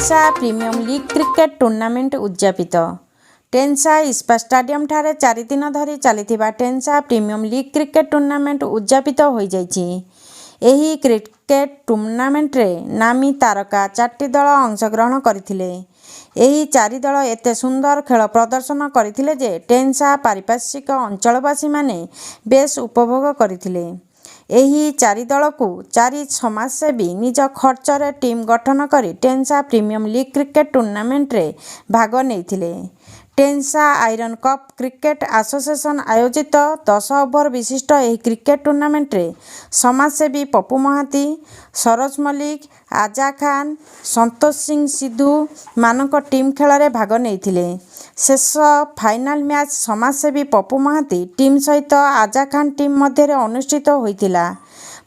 Tensa premium league cricket tournament ଉଦଯାପିତ। ଟେନ୍ସା ଇସ୍ପାତ ଷ୍ଟାଡିୟମଠାରେ 4 ଦିନ ଧରି ଚାଲିଥିବା Tensa premium league cricket tournament ଉଦଯାପିତ ହୋଇଯାଇଛି। ଏହି କ୍ରିକେଟ ଟୁର୍ଣ୍ଣାମେଣ୍ଟରେ ନାମୀ ତାରକା ଚାରିଟି ଦଳ ଅଂଶଗ୍ରହଣ କରିଥିଲେ। ଏହି ଚାରି ଦଳ ଏତେ ସୁନ୍ଦର ଖେଳ ପ୍ରଦର୍ଶନ କରିଥିଲେ ଯେ ଟେନ୍ସା ପାରିପାର୍ଶ୍ୱିକ ଅଞ୍ଚଳବାସୀମାନେ ବେଶ୍ ଉପଭୋଗ କରିଥିଲେ। ଏହି ଚାରି ଦଳକୁ ଚାରି ସମାଜସେବୀ ନିଜ ଖର୍ଚ୍ଚରେ ଟିମ୍ ଗଠନ କରି ଟେନ୍ସା ପ୍ରିମିୟମ୍ ଲିଗ୍ କ୍ରିକେଟ ଟୁର୍ଣ୍ଣାମେଣ୍ଟରେ ଭାଗ ନେଇଥିଲେ। Tensa iron cup cricket association ଆୟୋଜିତ 10 ଓଭର ବିଶିଷ୍ଟ ଏହି କ୍ରିକେଟ ଟୁର୍ଣ୍ଣାମେଣ୍ଟରେ ସମାଜସେବୀ ପପୁ ମହାନ୍ତି, ସରୋଜ ମଲ୍ଲିକ, ଆଜା ଖାନ୍, ସନ୍ତୋଷ ସିଂ ସିଧୁ ମାନଙ୍କ ଟିମ୍ ଖେଳରେ ଭାଗ ନେଇଥିଲେ। ଶେଷ ଫାଇନାଲ ମ୍ୟାଚ୍ ସମାଜସେବୀ ପପୁ ମହାନ୍ତି ଟିମ୍ ସହିତ ଆଜା ଖାନ୍ ଟିମ୍ ମଧ୍ୟରେ ଅନୁଷ୍ଠିତ ହୋଇଥିଲା।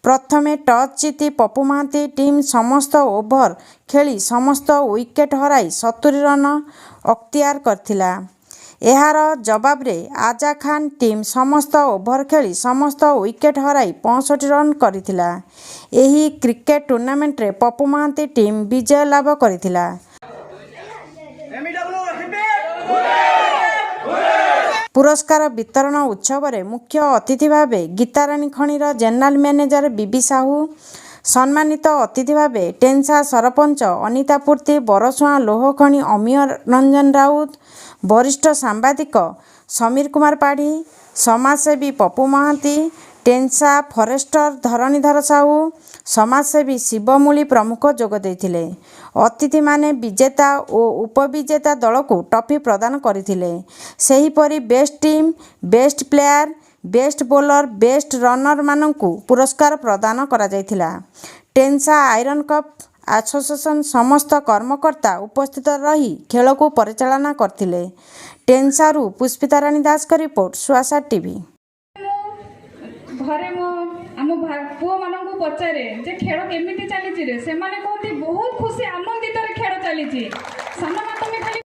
ପ୍ରଥମେ ଟସ୍ ଜିତି ପପୁ ମହାନ୍ତି ଟିମ୍ ସମସ୍ତ ଓଭର ଖେଳି ସମସ୍ତ ୱିକେଟ୍ ହରାଇ 70 ରନ୍ ଅକ୍ତିଆର କରିଥିଲା। ଏହାର ଜବାବରେ ଆଜା ଖାନ୍ ଟିମ୍ ସମସ୍ତ ଓଭର ଖେଳି ସମସ୍ତ ୱିକେଟ୍ ହରାଇ 65 ରନ୍ କରିଥିଲା। ଏହି କ୍ରିକେଟ ଟୁର୍ଣ୍ଣାମେଣ୍ଟରେ ପପୁ ମହାନ୍ତି ଟିମ୍ ବିଜୟ ଲାଭ କରିଥିଲା। MEW, hip hip! ପୁରସ୍କାର ବିତରଣ ଉତ୍ସବରେ ମୁଖ୍ୟ ଅତିଥି ଭାବେ ଗୀତାରାଣୀ ଖଣିର ଜେନେରାଲ ମ୍ୟାନେଜର ବିବି ସାହୁ, ସମ୍ମାନିତ ଅତିଥି ଭାବେ ଟେନ୍ସା ସରପଞ୍ଚ ଅନିତା ପୂର୍ତ୍ତି, ବରସୁଆଁ ଲୌହ ଖଣି ଅମୀୟ ରଞ୍ଜନ ରାଉତ, ବରିଷ୍ଠ ସାମ୍ବାଦିକ ସମୀର କୁମାର ପାଢ଼ୀ, ସମାଜସେବୀ ପପୁ ମହାନ୍ତି, ଟେନ୍ସା ଫରେଷ୍ଟର ଧରଣୀଧର ସାହୁ, ସମାଜସେବୀ ଶିବ ମୂଳି ପ୍ରମୁଖ ଯୋଗ ଦେଇଥିଲେ। ଅତିଥିମାନେ ବିଜେତା ଓ ଉପବିଜେତା ଦଳକୁ ଟ୍ରଫି ପ୍ରଦାନ କରିଥିଲେ। ସେହିପରି best team, best player, best bowler, best ରନରମାନଙ୍କୁ ପୁରସ୍କାର ପ୍ରଦାନ କରାଯାଇଥିଲା। ଟେନ୍ସା ଆଇରନ୍ କପ୍ ଆସୋସିଏସନ୍ ସମସ୍ତ କର୍ମକର୍ତ୍ତା ଉପସ୍ଥିତ ରହି ଖେଳକୁ ପରିଚାଳନା କରିଥିଲେ। ଟେନ୍ସାରୁ ପୁଷ୍ପିତା ରାଣୀ ଦାସଙ୍କ ରିପୋର୍ଟ, ସୁଆସା ଟିଭି। ମୁଁ ଘରେ ମୋ ଆମ ପୁଅମାନଙ୍କୁ ପଚାରେ ଯେ ଖେଳ କେମିତି ଚାଲିଛି ରେ? ସେମାନେ କୁହନ୍ତି, ବହୁତ ଖୁସି ଆନନ୍ଦିତରେ ଖେଳ ଚାଲିଛି। ସାନ ମା, ତମେ ଖାଲି